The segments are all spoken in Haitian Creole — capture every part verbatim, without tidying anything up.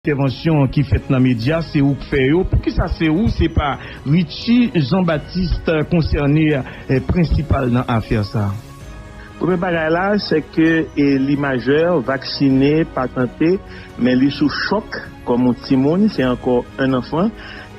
entèvansyon ki fèt nan medya, se ou k fè yo. Poukisa se ou, se pa Richie Jean Baptiste konsène, eh, prensipal nan afè sa a? Premye bagay la, se ke, e, li majè, vaksine, patante, men li sou chòk kòm yon timoun, se ankò yon anfan,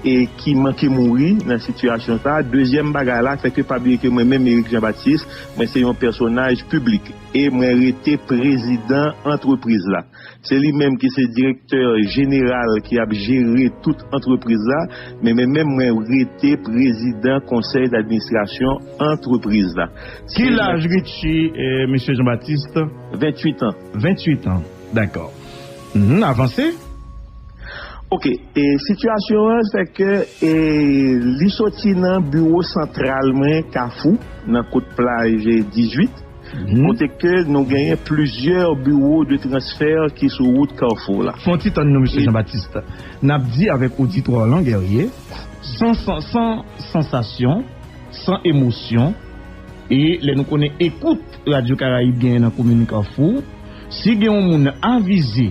e ki manke mouri nan sitiyasyon sa a. Dezyèm bagay la, se ke pa bliye ke mwen menm, Eric Jean Baptiste, mwen se yon pèsonaj piblik e mwen rete prezidan antrepriz la. Se li menm ki se direktè jeneral ki ap jere tout antrepriz la, men, men menm mwen rete prezidan konsèy d'administrasyon antrepriz la. Ki laj Richie, eh, mesye Jean Baptiste? Venntuit an. Venntuit an, dakò. Mhm, avanse. Ok, e sitiyasyon an, se ke, e, li soti nan biwo santral mwen, Kafou, nan Kot Plaj dizuit, kote ke nou genyen plizyè biwo de transfè ki sou wout Kafou la. Fon ti tann nou, mesye Jean Baptiste. N ap di avèk oditwa w lan, Guerrier, san, san, san sansasyon, san emosyon, e lè nou konnen ekout Radyo Karayib genyen nan komin Kafou, si gen yon moun avize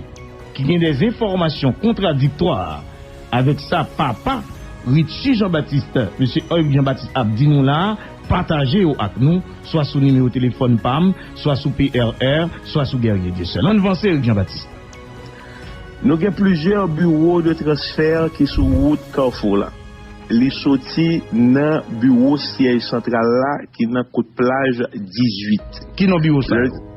ki gen de enfòmasyon kontradiktwa avèk sa papa Richie Jean Baptiste, mesye Eric Jean Baptiste ap di nou la a, pataje yo ak nou, swa sou nimewo telefòn pa m, swa sou P R R, swa sou Guerrier Dieuseul. Ann vanse, Eric Jean Baptiste. Nou gen plizyè biwo de transfè ki sou wout Kafou la. Li soti nan biwo syèj santral la ki nan Kot Plaj dizuit. Ki non biwo sa yo?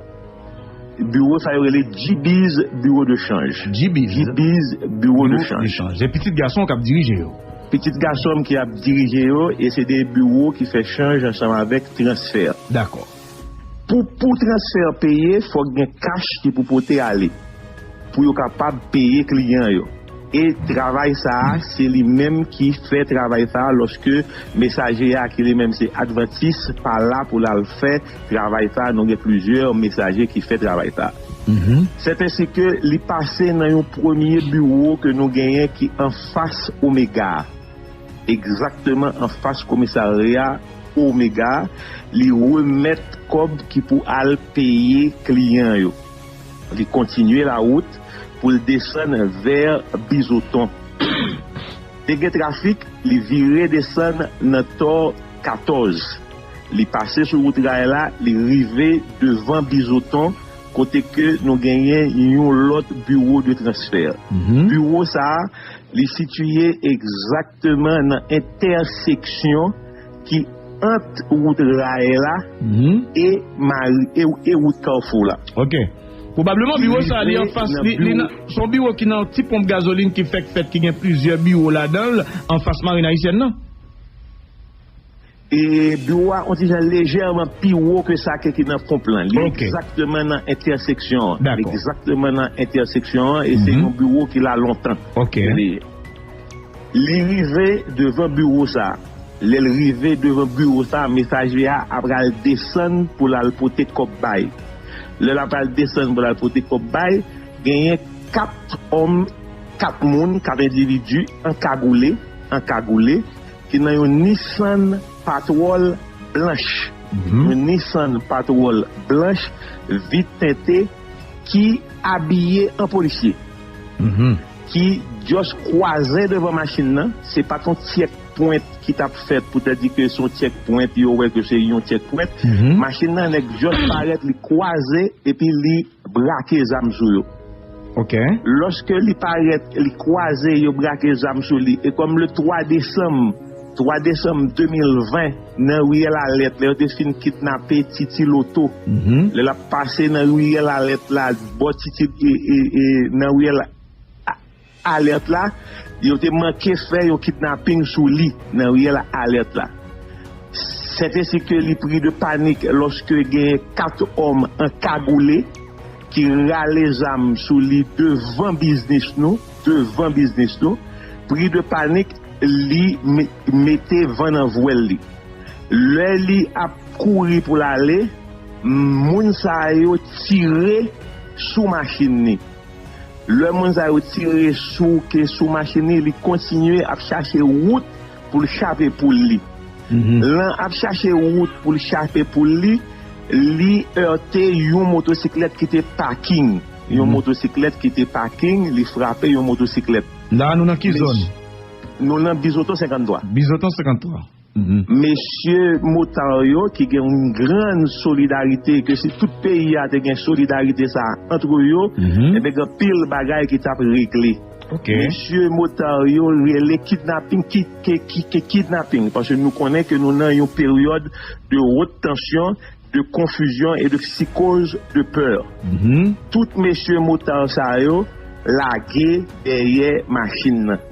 Biwo sa yo rele G-Biz Biwo de Chanj. G-Biz. G-Biz Biwo de Chanj. Se pitit gason w k ap dirije yo? Pitit gason m ki ap dirije yo, e se de biwo ki fè chanj ansanm avèk transfè. Dakò. Pou, pou transfè peye, fòk gen kach ki pou pote ale, pou yo kapab peye kliyan yo. E travay sa a, se li menm ki fè travay sa a lòske mesaje a, ki li menm se Advantis, pa la pou l al fè travay sa a. Nou gen plizyè mesaje ki fè travay sa a. Mhm. Sèt ensi ke li pase nan yon premye biwo ke nou genyen ki anfas Omega a. Egzakteman anfas komisarya Omega, li remèt kòb ki pou al peye kliyan yo. Li kontinye lawout pou l desann vè Bizoton. Te gen trafik, li vire desann nan Tò katòz. Li pase sou wout ray la, li rive devan Bizoton, kote ke nou genyen yon lòt biwo de transfè. Mhm. Biwo sa a, li sitiye egzakteman nan entèseksyon ki ant wout ray la e mari, e, e wout Kafou la. Ok. Pwobableman, biwo sa a, li anfas, li, li nan, se yon biwo ki nan ti ponp gazolin ki fèk fèt, ki gen plizyè biwo ladan l, anfas marin ayisyèn nan. E biwo a, on ti jan lejèman pi wo ke sa ke ki nan ponp lan. Li egzakteman nan entèseksyon an. Dakò. Egzakteman nan entèseksyon an, e se yon biwo ki la lontan. Ok. Li, li rive devan biwo sa a. Lè l rive devan biwo sa a, mesaje a ap pral desann pou l al pote kòb bay. Lè l ap pral desann pou l al pote kòb bay, genyen kat òm, kat moun, kat endividi ankagoule, ankagoule, ki nan yon Nissan Patrol blanch. Mhm. Yon Nissan Patrol blanch, vit tente, ki abiye an polisye. Mhm. Ki just kwaze devan machin nan, se pa t yon checkpoint ki t ap fèt pou te di ke se yon checkpoint, yo wè ke se yon checkpoint. Mhm. Machin nan, nèg just parèt, li kwaze, epi li brake zam sou yo. Ok. Lòske li parèt, li kwaze, yo brake zam sou li. E kòm le twa desanm, twa desanm de mil ven, nan riyèl Alèt, lè yo te fin kidnape Titi Loto, mhm, lè l ap pase nan riyèl Alèt la, bò Titi, e, e, e, nan riyèl A-, Alèt la, yo te manke fè yon kidnaping sou li nan riyèl Alèt la. Sèt ensi ke li pri de panik lòske gen kat òm ankagoule ki rale zam sou li devan biznis nou, devan biznis nou. Pri de panik, li me-, mete van nan vwèl li. Lè li ap kouri pou l ale, moun sa yo tire sou machin li. Lè moun sa yo tire sou, ke sou machin li, li kontinye ap chache wout pou l chape poul li. Mhm. Lan ap chache wout pou l chape poul li, li ète yon motosiklèt ki te paking. yon motosiklèt ki te paking, li frape yon motosiklèt. La, nou nan ki zòn? Nou nan Bizoton senkanntwa. Bizoton senkanntwa. Mesye motò yo ki gen yon gran solidarite, ke si tout peyi a te gen solidarite sa ant yo, ebyen, gen pil bagay ki t ap regle. Mesye motò yo rele kidnaping, ki, ke, ki, ke kidnaping, paske nou konnen ke nou nan yon peryòd de wot tansyon, de konfizyon e de psikoz de pè. Tout mesye motò sa yo lage dèyè machin nan.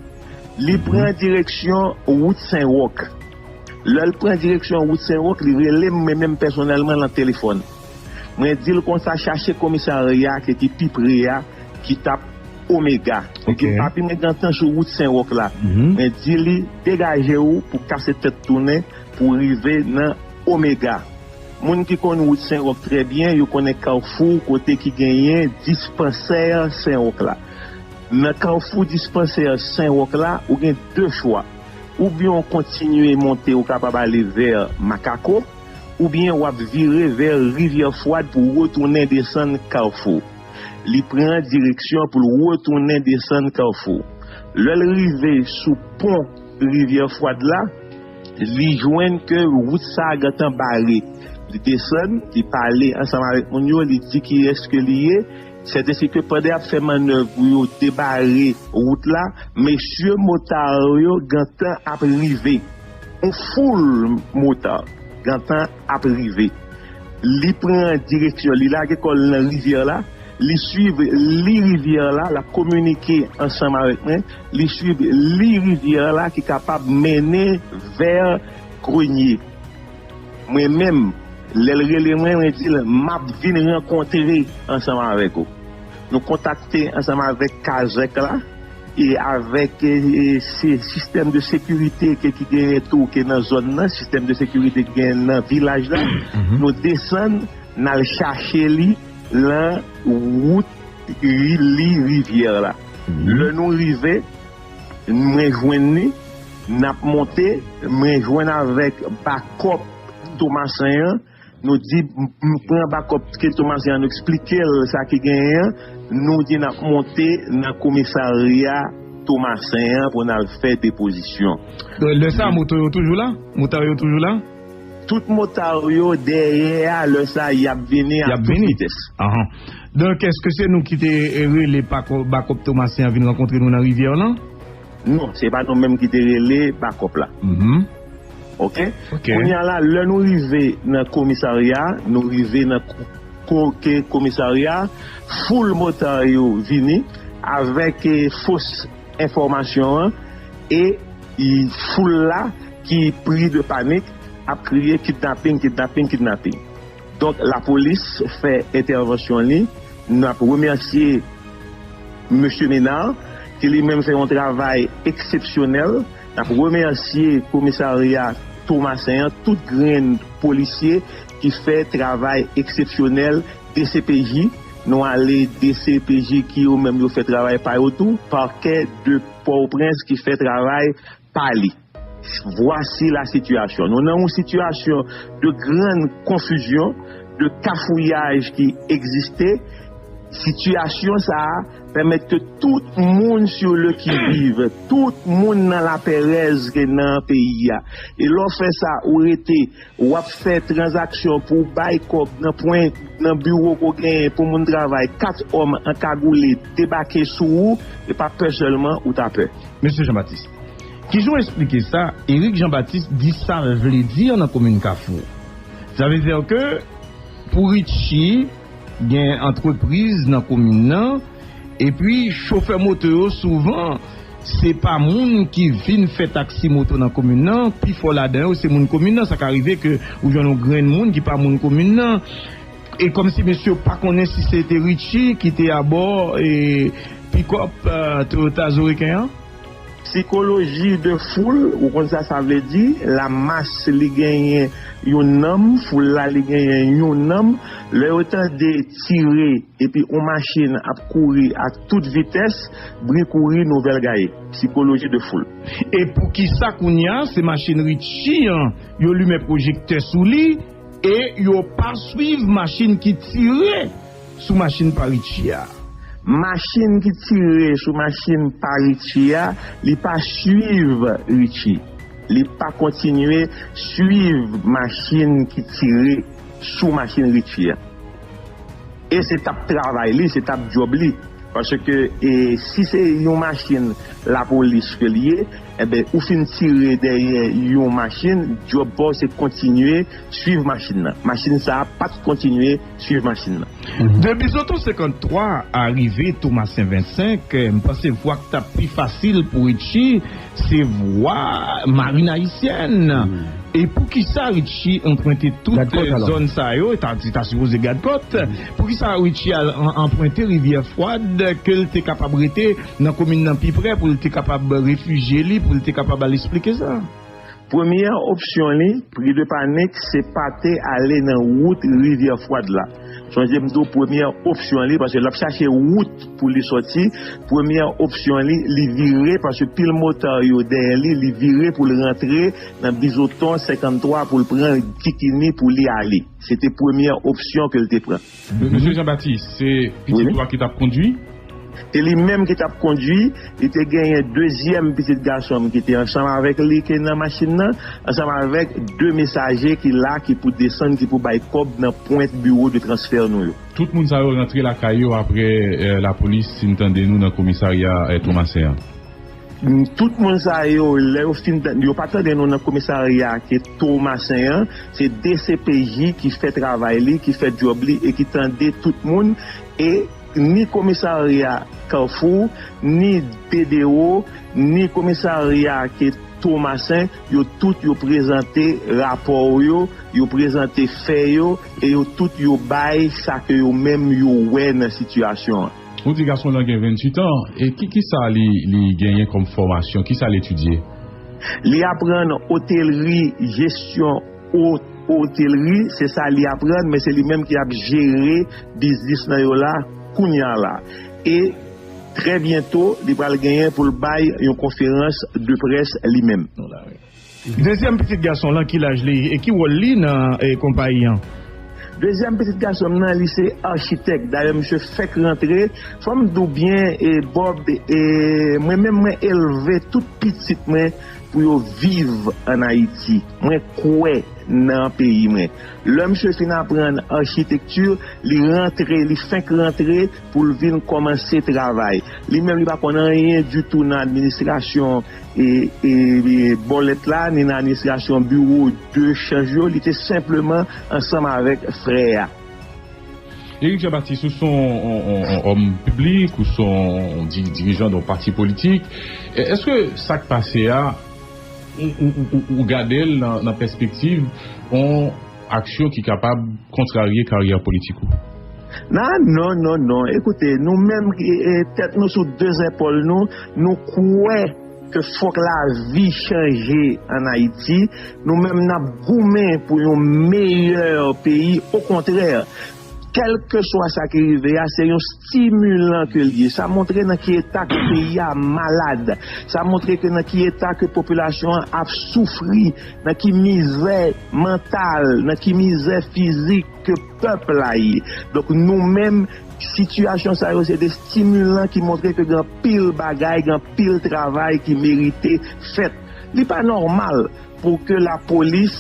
Li pran direksyon wout Sen Wòk. Lè l pran direksyon wout Sen Wòk, li rele m, mwen menm pèsonèlman, nan telefòn. Mwen di l konsa, chache komisarya ke ki pi pre a, ki t ap Omega. Mwen di l, papi, mwen gentan sou wout Sen Wòk la. Mwen di li, degaje w pou kase tèt tounen pou rive nan Omega. Moun ki konn wout Sen Wòk trè byen, yo konnen Kafou, kote ki genyen dispansè Sen Wòk la. Nan Kafou dispansè Sen Wòk la, ou gen de chwa. Oubyen w kontinye monte, ou kapab ale vè Makako, oubyen w ap vire vè Rivyè Fwad pou w retounen desann Kafou. Li pran direksyon pou l retounen desann Kafou. Lè l rive sou pon Rivyè Fwad la, li jwenn ke wout sa a gentan bare. Li desann, li pale ansanm avèk moun yo, li di kiyès ke li ye. Sètèsi ke pandan y ap fè mannèv pou yo debare wout la, mesye motò yo gentan ap rive. Yon foul motò gentan ap rive. Li pran direksyon, li lage kò l nan rivyè la, li swiv li rivyè la, l ap kominike ansanm avèk mwen, li swiv li rivyè la ki kapab mennen vè Grenye. Mwen menm, lè l rele mwen, mwen di l, "M ap vin rankontre ansanm avèk ou." Nou kontakte ansanm avèk kazèk la, e avèk, e, e, se sistèm de sekirite ke, ki genyen tou, ke nan zòn nan, sistèm de sekirite ki genyen nan vilaj la, nou desann, n al chache li lan wout ri-, li rivyè la. Lè nou rive, mwen jwenn li, n ap monte, mwen jwenn avèk bakòp Tomasen an, nou di, m, m pran bakòp ke Tomasen an, nou eksplike l sa ki genyen an, nou di n ap monte nan komisarya Tomasen an pou n al fè depozisyon. Lè sa, moto yo toujou la? Motò yo toujou la? Tout motò yo dèyè a, lè sa, y ap vini ak tout vitès. Ahan. Donk, èske se nou ki te, eh, rele bakò-, bakòp Tomasen an vin rankontre nou nan rivyè lan? Non, se pa nou menm ki te rele bakòp la. Mhm. Ok? Ok. Kounye a la, lè nou rive nan komisarya, nou rive nan ko-, ko-, ke komisarya, foul motò yo vini avèk, eh, fos enfòmasyon an, e, e foul la ki pri de panik ap kriye kidnaping, kidnaping, kidnaping. Donk, lapolis fè entèvansyon li. N ap remèsye mesye Menard, ki li menm fè yon travay eksepsyonèl. N ap remèsye komisarya Tomasen an, tout grenn polisye ki fè travay eksepsyonèl, D C P J, nou ale D C P J ki yo menm yo fè travay pa yo tou, pakè de Pòtoprens ki fè travay pa li. Vwasi la sitiyasyon. Nou nan yon sitiyasyon de grann konfizyon, de kafouyaj ki egziste. Sitiyasyon sa a pèmèt ke tout moun sur le qui-vive, tout moun nan lapèrèz ke nan peyi a. E lè w fè sa, ou rete, w ap fè tranzaksyon pou w bay kòb nan pwen, nan biwo ke w genyen pou moun travay, kat òm an kagoule debake sou ou, e pa pè sèlman ou ta pè. Mesye Jean Baptiste, kijan w eksplike sa? Eric Jean Baptiste di sa l vle di nan komin Kafou. Sa vle di ke pou Richie gen antrepriz nan komin nan, epi chofè moto yo souvan se pa moun ki vin fè taksi moto nan komin nan, pifò ladan yo se moun komin nan. Sa ka rive ke ou jwenn yon grenn moun ki pa moun komin nan. E kòmsi mesye yo pa konnen si se te Richie ki te abò, e, pikòp, e, Toyota Zoriken an? Sikoloji de foul, ou konn sa sa vle di, la mas li genyen yon nanm, foul la li genyen yon nanm, lè yo tande tire epi yon machin ap kouri ak tout vitès, bri kouri nouvèl gaye. Sikoloji de foul. E poukisa kounye a se machin Richie an, yo limen pwojektè sou li, e yo pa swiv machin ki tire sou machin pa Richie a? Machin ki tire sou machin pa Richie a, li pa swiv Richie. Li pa kontinye swiv machin ki tire sou machin Richie a. E se t ap travay li, se t ap djòb li. Paske e, si se yon machin lapolis ke li ye, enben, ou fin tire dèyè yon machin, djòb pa w se kontinye swiv machin nan. Machin sa a pa t kontinye swiv machin nan. De Bizoton senkanntwa a rive Tomasen vennsenk, m panse vwa k t ap pi fasil pou Richie, se vwa Marin Ayisyèn. E poukisa Richie anprente tout zòn sa yo, ta, ta sipoze gad kòt? Poukisa Richie al an- anprente Rivyè Fwad, ke l te kapab rete nan komin nan pi pre, pou l te kapab refijye li, pou l te kapab al esplike sa? Premyè opsyon li, pri de panik, se pa te ale nan wout Rivyè Fwad la. Sonje m di w premyè opsyon li, paske l ap chache wout pou li sòti. Premyè opsyon li, li vire, paske pil motard yo dèyè li, li vire pou l rantre nan Bizoton senkanntwa pou l pran Dikini pou li ale. Se te premyè opsyon ke l te pran. Mesye Jean Baptiste, se pitit ou a ki t ap kondwi? Se li menm ki t ap kondwi. Li te genyen dezyèm pitit gason m ki te ansanm avèk li ke nan machin nan, ansanm avèk de mesaje ki la, ki pou desann, ki pou bay kòb nan pwent biwo de transfè nou yo. Tout moun sa yo rantre lakay yo apre eh, lapolis fin tande nou nan komisarya eh, Tomasen an. Tout moun sa yo, lè yo fin, yo pa tande nou nan komisarya ke Tomasen an, se D C P J ki fè travay li, ki fè djòb li e ki tande tout moun. E ni komisarya Kafou, ni D D O, ni komisarya ke Tomasen, yo tout yo prezante rapò yo, yo prezante fè yo, e yo tout yo bay sa ke yo menm yo wè nan sitiyasyon an. Ou di gason lan gen venntuit an, e ki, ki sa li, li genyen kòm fòmasyon, ki sa l etidye? Li aprann otelri, jesyon o- otelri, se sa li aprann, men se li menm ki ap jere biznis nan yo la kounya la. E trè byento, li pral genyen pou l bay yon konferans de près li menm. Dezyèm pitit gason lan, ki laj li e ki wòl li nan eh, konpayi an? Dezyèm pitit gason m nan, li se achitèk. Dayè, misye fèk rantre. Fò m di w byen, e Bob, e mwen menm, mwen elve tout pitit mwen pou yo viv ann Ayiti. Mwen kwè nan peyi mwen. Lè misye fin aprann achitekti, li rantre, li fenk rantre pou l vin kòmanse travay. Li menm, li pa konn anyen ditou nan administrasyon e, e, e bòlèt la, ni nan administrasyon biwo de chanj yo, li te senpleman ansanm avèk frè a. Eric Jean Baptiste, ou se yon, yon, yon, yon òm piblik, ou se yon, yon di- dirijan de yon pati politik. E- Èske sa k pase a, ou, ou, ou, ou, ou gade l nan, nan pèspektiv yon aksyon ki kapab kontrarye karyè politik ou? Non, non, non, non. Ekoute, nou menm, e, e, tèt nou sou de zèpòl nou, nou kwè ke fòk lavi chanje ann Ayiti. Nou menm, n ap goumen pou yon meyè peyi. Okontrè, kèlkeswa sa ki rive a, se yon stimulan ke l ye. Sa montre nan ki eta ke peyi a malad. Sa montre ke nan ki eta ke popilasyon an ap soufri, nan ki mizè mantal, nan ki mizè fizik ke pèp la ye. Donk, nou menm, sitiyasyon sa yo se de stimulan ki montre ke gen anpil bagay, gen anpil travay ki merite fèt. Li pa nòmal pou ke lapolis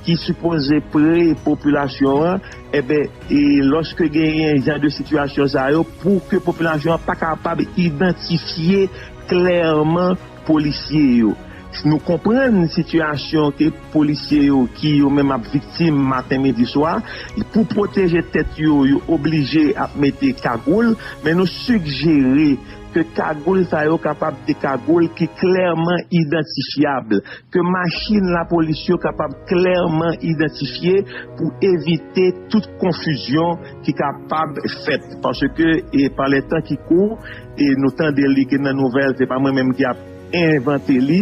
ki sipoze pre popilasyon an, enben, e lòske genyen jan de sitiyasyon sa yo, pou ke popilasyon an pa kapab idantifye klèman polisye yo. Nou konprann sitiyasyon ke polisye yo, ki yo menm ap viktim maten, midi, swa, pou pwoteje tèt yo, yo oblije ap mete kagoul, men nou sigjere ke kagoul sa yo kapab de kagoul ki klèman idantifyab, ke machin lapolis yo kapab klèman idantifye pou evite tout konfizyon ki kapab fèt. Paske, e pa lè tan ki kou, e nou tande li ke nan nouvèl, se pa mwen menm ki ap envante li,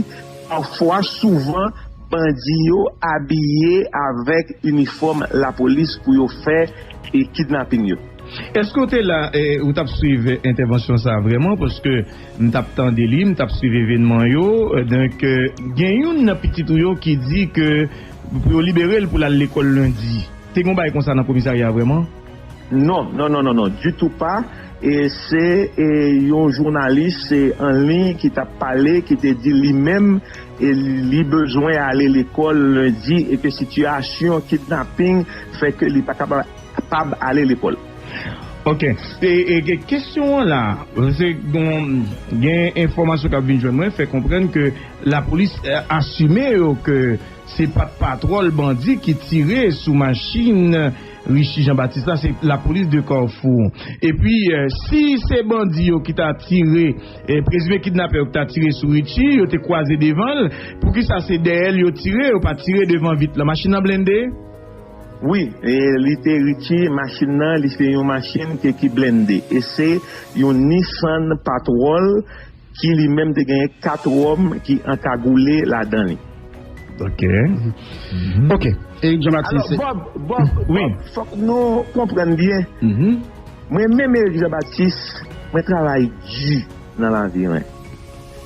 pafwa, souvan, bandi yo abiye avèk inifòm lapolis pou yo fè e kidnaping yo. Èske w te la, e, ou t ap swiv entèvansyon sa a vrèman? Paske m t ap tande li, m t ap swiv evènman yo. E, donk, e, gen youn nan pitit ou yo ki di ke pou yo libere l pou l al lekòl lendi. Te gen yon bagay konsa nan komisarya a vrèman? Non, non, non, non, non, ditou pa. E se e, yon jounalis e, an liy ki t ap pale, ki te di li menm e li bezwen ale lekòl lendi e ke sitiyasyon kidnaping fè ke li pa kapab, kapab ale lekòl. Ok. E, e, e kesyon an la, se gen, gen enfòmasyon k ap vin jwenn mwen, fè konprann ke lapolis eh, asime yo ke se pa t patwòl bandi ki tire sou machin Richie Jean Baptiste la, se lapolis de Carrefour. Epi, eh, si se bandi yo ki ta tire, eh, prezime kidnapè yo ki ta tire sou Richie, yo te kwaze devan l, poukisa se dèyè l yo tire, yo pa tire devan vit la? Machin nan blende? Wi, e li te Richie, machin nan, li se yon machin ke ki blende. E se yon Nissan Patrol ki li menm te genyen kat wòm ki ankagoule ladan li. Ok. Ok. Eric Jean Baptiste. Alò, Bob, Bob, Bob, fòk nou konprann byen. Mwen menm Eric Jean Baptiste, mwen travay di nan lavi mwen.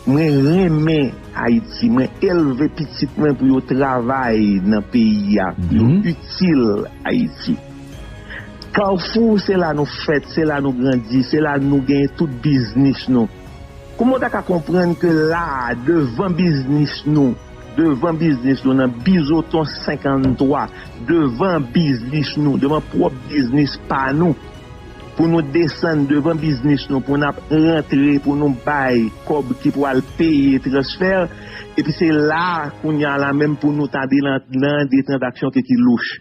Mwen renmen Ayiti, mwen elve pitit mwen pou yo travay nan peyi a, pou yo itil Ayiti. Kafou, se la nou fèt, se la nou grandi, se la nou genyen tout biznis nou. Kouman w ta ka konprann ke la a, devan biznis nou, devan biznis nou, nan Bizoton senkanntwa, devan biznis nou, devan pwòp biznis pa nou, pou nou desann devan biznis nou, pou n ap rantre, pou nou bay kòb ki pou al peye transfè, epi se la a, kounye a la menm, pou nou ta de nan, nan de tranzaksyon ke ki louch.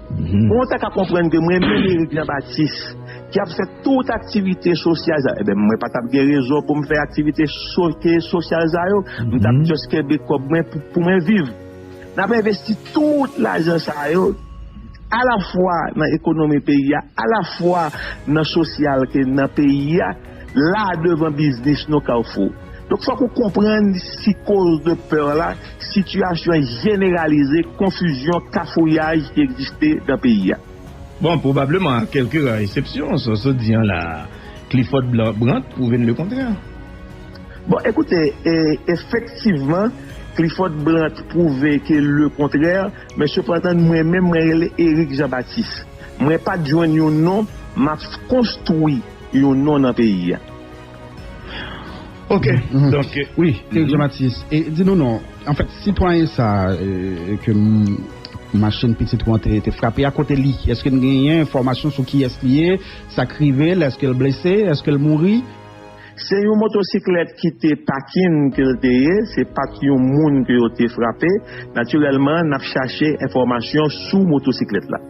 Bon, w ta ka konprann ke mwen menm Eric Jean Baptiste, ki ap fè tout aktivite sosyal sa, ebyen, mwen pa t ap gen rezon pou m fè aktivite so-, ke sosyal sa yo. M t ap just kenbe kòb mwen pou, pou mwen viv. N ap envesti tout lajan sa yo, alafwa nan ekonomi peyi a, alafwa nan sosyal ke nan peyi a, la devan biznis nou Kafou. Donk, fòk ou konprann si koz de pè la, sitiyasyon jeneralize, konfizyon, kafouyaj ki egziste nan peyi a. Bon, pwobableman, a kèlke ra eksepsyon, sa w sot di an la, Clifford Blan-, Brandt pwouve n lekontrè. Bon, ekoute, e, efektivman, Clifford Brandt pwouve ke lekontrè, men sepandan, mwen menm, mwen rele Eric Jean Baptiste. Mwen pa t jwenn yon non, m ap konstwi yon non nan peyi a. Ok, donk, wi, Eric Jean Baptiste, e di nou non, anfèt, sitwayen sa, e, ke m, machin pitit ou an te, te frape a, kote li? Èske n genyen enfòmasyon sou kiyès li ye? Sa k rive l? Èske l blese? Èske l mouri? Se yon motosiklèt ki te pakin ke l te ye, se pa t yon moun ke yo te frape. Natirèlman, n ap chache enfòmasyon sou motosiklèt la.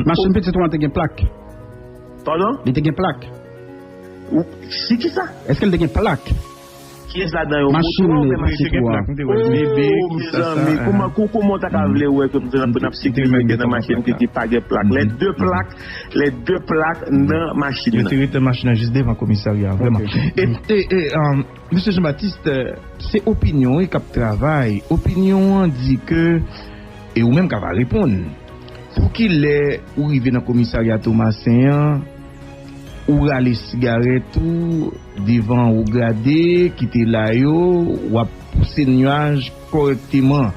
Machin pitit ou an te gen plak? Padon? Li te gen plak? Ou, si ki sa? Èske l te gen plak? Kiyès ladan yo? Machin li, machin pitit ou an. Oh, mezanmi, kouman, kou-, kouman w ta ka vle wè ke m te nan, pou n ap sikile ke nan machin ke ki pa gen plak? Les deux plaques, les deux plaques nan machin nan. Yo te rete machin nan jis devan komisarya a, vrèman. E, e, e, um, Mesye Jean Baptiste, se opinyon wi k ap travay. Opinyon an di ke, e ou menm ka va reponn, pou ki lè ou rive nan komisarya Tomasen an, ou rale sigarèt ou devan wo grade ki te la yo, w ap pouse nyaj kòrèkteman.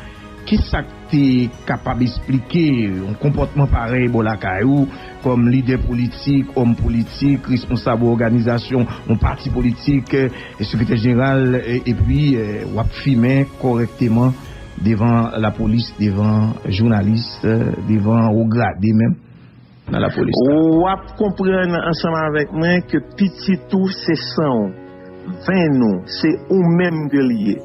Ki sa k te kapab esplike yon konpòtman parèy bò lakay ou, kòm lidè politik, òm politik, responsab òganizasyon, yon pati politik, e sekretè jeneral, e, epi, e, w ap fimen kòrèkteman devan lapolis, devan jounalis, e, devan wo grade menm nan lapolis la? W ap konprann ansanm avèk mwen ke pitit ou se san w, venn ou, se ou menm ke l ye.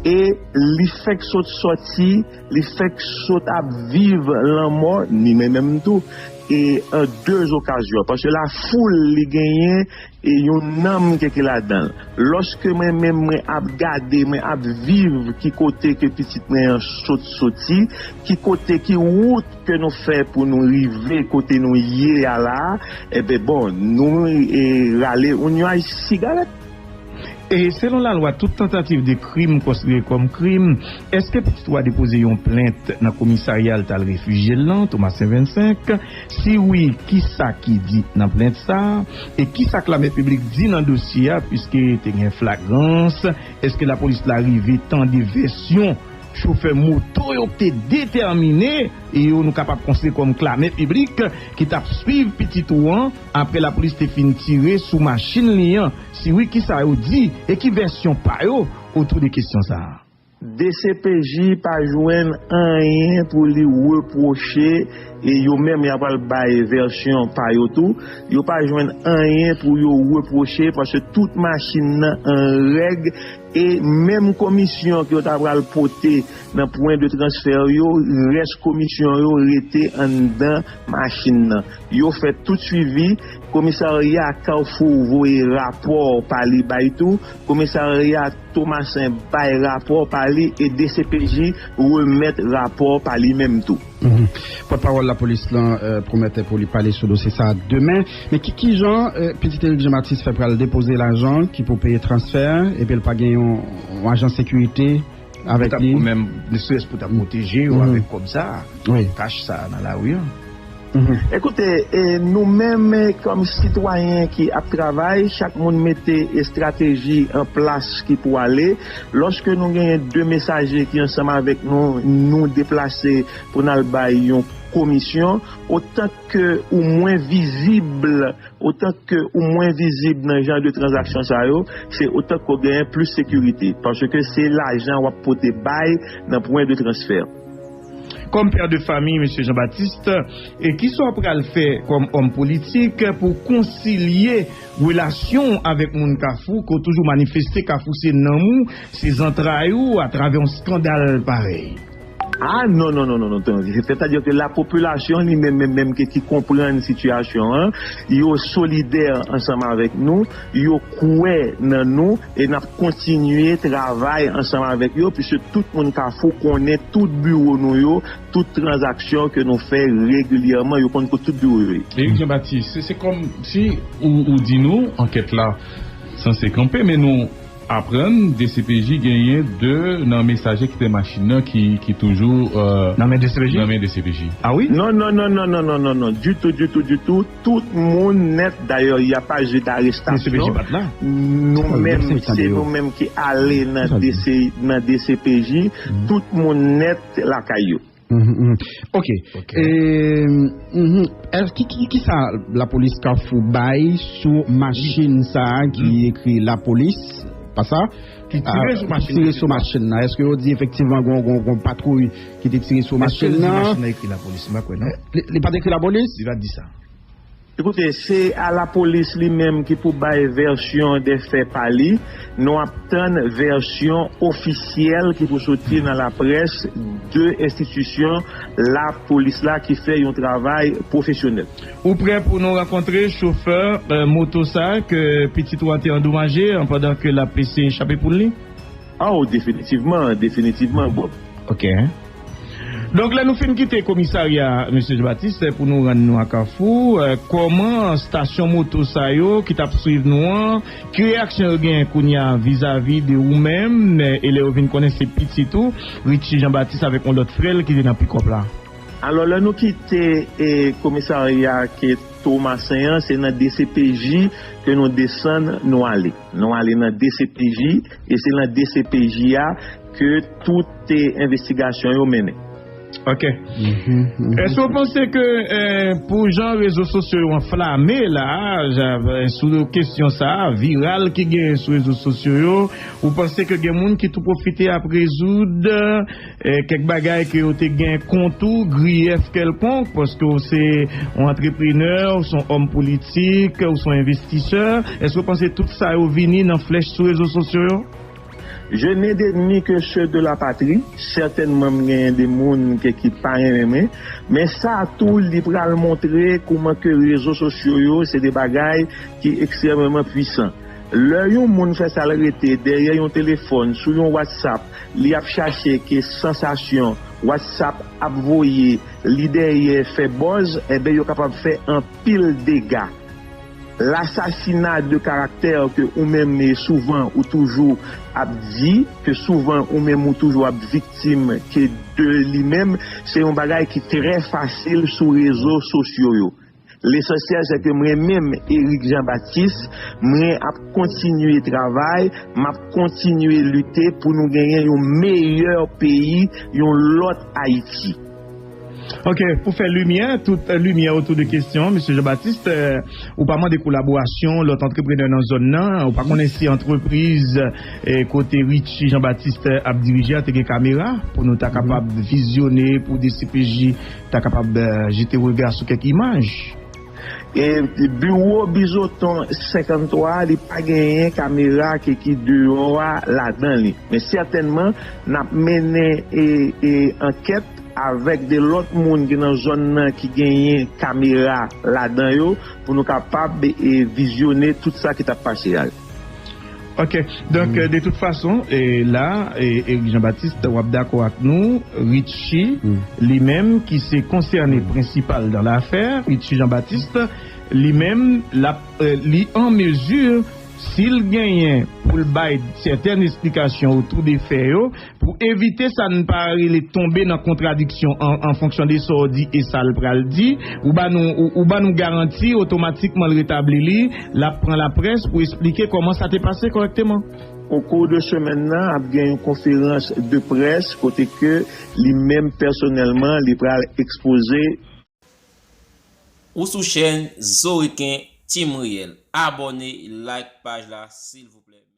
E li fèk sot sòti, li fèk sot ap viv lanmò, ni mwen menm tou, e an de okazyon. Paske lafoul li genyen e yon nanm ke ki ladan l. Lòske mwen menm mwen ap gade, mwen ap viv ki kote ke pitit mwen an sot soti, ki kote, ki wout ke nou fè pou nou rive kote nou ye a la, enben bon, nou, e, rale yon nyaj sigarèt. E selon lalwa, tout tantativ de krim konsidere kòm krim. Èske pitit ou a depoze yon plent nan komisarya l t al refijye l lan, Tomasen vennsenk? Si wi, kisa ki di nan plent sa a? E kisa k lame piblik di nan dosye a, piske te gen flagrans? Èske lapolis la rive tande vèsyon chofè moto yo ki te detèmine, e yo nou kapab konsidere kòm klamè piblik, ki t ap swiv pitit ou an, apre lapolis te fin tire sou machin li an. Si wi, kisa yo di, e ki vèsyon pa yo otou de kesyon sa a? D C P J pa jwenn anyen pou li repwoche, e yo menm y ap al bay vèsyon pa yo tou. Yo pa jwenn anyen pou yo repwoche, paske tout machin nan an règ, e menm komisyon ke yo ta pral pote nan pwen de transfè yo, rès komisyon yo rete anndan machin nan. Yo fè tout swivi, komisarya Kafou voye rapò pa li bay tou, komisarya Tomasen bay rapò pa li, e D C P J remèt rapò pa li menm tou. Mhm. Pòtpawòl lapolis lan, euh, pwomèt pou li pale sou dosye sa a demen. Men ki, ki jan, euh, pitit Eric Jean Baptiste fè pral depoze lajan ki pou peye transfè, epi l pa gen yon, yon ajan sekirite avèk li? Pou menm, ne serait-ce pou ta pwoteje yo avèk kòb sa a, kach sa a nan lari an. Mhm. Ekoute, e, nou menm, e, kòm sitwayen ki ap travay, chak moun mete estrateji an plas ki pou ale. Lòske nou genyen de mesaje ki ansanm avèk nou, nou deplase pou n al bay yon komisyon. Otan ke ou mwen vizib, otan ke ou mwen vizib nan jan de tranzaksyon sa yo, se otan ke w genyen plis sekirite. Paske se lajan w ap pote bay nan pwen de transfè. Kòm pè de fami, mesye Jean Baptiste, e kisa w pral fè kòm òm politik pou konsilye relasyon w avèk moun Kafou, ke w toujou manifeste Kafou se nanm ou, se zantray ou, atravè yon skandal parèy? Ah, non, non, non, non, non, non. Sètadi ke lapopilasyon li menm, menm, menm ke ki konprann sitiyasyon an, yo solidè ansanm avèk nou, yo kwè nan nou, e n ap kontinye travay ansanm avèk yo, piske tout moun Kafou konnen tout biwo nou yo, tout tranzaksyon ke nou fè regilyèman, yo konn kot tout biwo yo ye. Eric Jean Baptiste, se, se kòm si ou, ou di nou, ankèt la sanse kanpe, men nou aprann D C P J genyen de nan mesaje ki te machin nan ki, ki toujou, euh, nan men D C P J? Nan men D C P J. Ah wi? Non, non, non, non, non, non, non, non, ditou, ditou, ditou. Tout moun nèt, dayè, y a pas eu d'arrestation. D C P J pa t la. Nou menm, se nou menm ki ale nan D C, nan D C P J. Tout moun nèt lakay yo. Mhm, mhm. Ok. Ok. E, mhm. Èske ki, ki, ki sa lapolis Kafou bay sou machin sa a ki ekri lapolis, pa sa? Ki tire sou machin nan. Tire sou machin nan. Èske yo di efektivman gon, gon, gon patwouy ki te tire sou machin nan? Èske yo di machin nan ekri lapolis? M pa kwè, non. Li, li pa t ekri lapolis? Li pa t di sa. Ekoute, se a lapolis li menm ki pou bay vèsyon de fè pa li. Nou ap tann vèsyon ofisyèl ki pou soti nan laprès de enstitisyon lapolis la ki fè yon travay pwofesyonèl. Ou prè pou nou rankontre chofè, euh, moto sa ke pitit ou an te andomaje, an pandan ke l ap eseye chape poul li? Oh, definitivman, definitivman, Bob. Ok. Donk, lè nou fin kite komisarya, mesye Jean Baptiste, pou nou rann nou a Kafou, euh, kòman stasyon moto sa yo ki t ap swiv nou an, ki reyaksyon yo genyen kounye a vizavi de ou menm, euh, e lè yo vin konnen se pitit ou, Richie Jean Baptiste avèk yon lòt frè l ki te nan pikòp la? Alò, lè nou kite, e, komisarya ke Tomasen an, se nan D C P J ke nou desann, nou ale. Nou ale nan D C P J, e se nan D C P J a ke tout, e, envestigasyon yo mennen. Ok. Mhm, mhm. Èske w panse ke, eh, pou jan rezo sosyo yo anflame la, ja, eh, sou kesyon sa a, viral ki genyen sou rezo sosyo yo, ou panse ke gen moun ki tou pwofite ap rezoud, eh, kèk bagay ke yo te gen kont ou, griyèf kèlkonk, paske w se yon antreprenè, w se yon òm politik, w se yon envestisè? Èske w panse tout sa yo vini nan flèch sou rezo sosyo yo? Je n'ai d'ennemis que ceux de la patrie. Sètènman, m genyen de moun ke ki pa renmen mwen, men sa tou, li pral montre kouman ke rezo sosyo yo se de bagay ki ekstrèmeman pwisan. Lè yon moun fè sa l rete dèyè yon telefòn, sou yon WhatsApp, li ap chache ke sansasyon, WhatsApp ap voye, li dèyè fè buzz, enben, yo kapab fè anpil dega. Lasasina de karaktè ke ou menm, e, souvan ou toujou ap di, ke souvan ou menm ou toujou ap viktim ke de li menm, se yon bagay ki trè fasil sou rezo sosyo yo. Lesansyèl se ke mwen menm, Eric Jean Baptiste, mwen ap kontinye travay, m ap kontinye lite pou nou genyen yon meyè peyi, yon lòt Ayiti. Ok, pou fè limyè, tout limyè otou de kesyon, mesye Jean Baptiste, ou pa mande kolaborasyon lòt antreprenè nan zòn nan, ou pa konnen si antrepriz kote Richie Jean Baptiste ap dirije a te gen kamera pou nou ta kapab vizyone, pou D C P J ta kapab jete rega sou kèk imaj. E biwo Bizoton senkanntwa li pa genyen kamera ki ki deyò a ladan li. Men sètènman n ap mennen e, e ankèt avèk de lòt moun ki nan zòn nan ki genyen kamera ladan yo pou nou kapab e, vizyone tout sa ki t ap pase a. Ok, donk de tout fason, e la, e, Eric Jean Baptiste, w ap dakò ak nou, Richie, li menm ki se konsène prensipal dan lafè, Richie Jean Baptiste, li menm, l ap, e, li an mezi, si l genyen pou l bay sètèn esplikasyon otou de fè yo, pou evite sa n pa rele tonbe nan kontradiksyon an, an fonksyon de sa w di e sa l pral di, ou ba nou, ou, ou ba nou garanti otomatikman l retabli li, l ap pran laprès pou esplike kòman sa te pase kòrèkteman. O kou de semèn nan, ap gen yon konferans de près kote ke li menm pèsonèlman li pral ekspoze. Ou sou chèn Zoriken Team Riyèl. Abòne, like paj la silvouplè.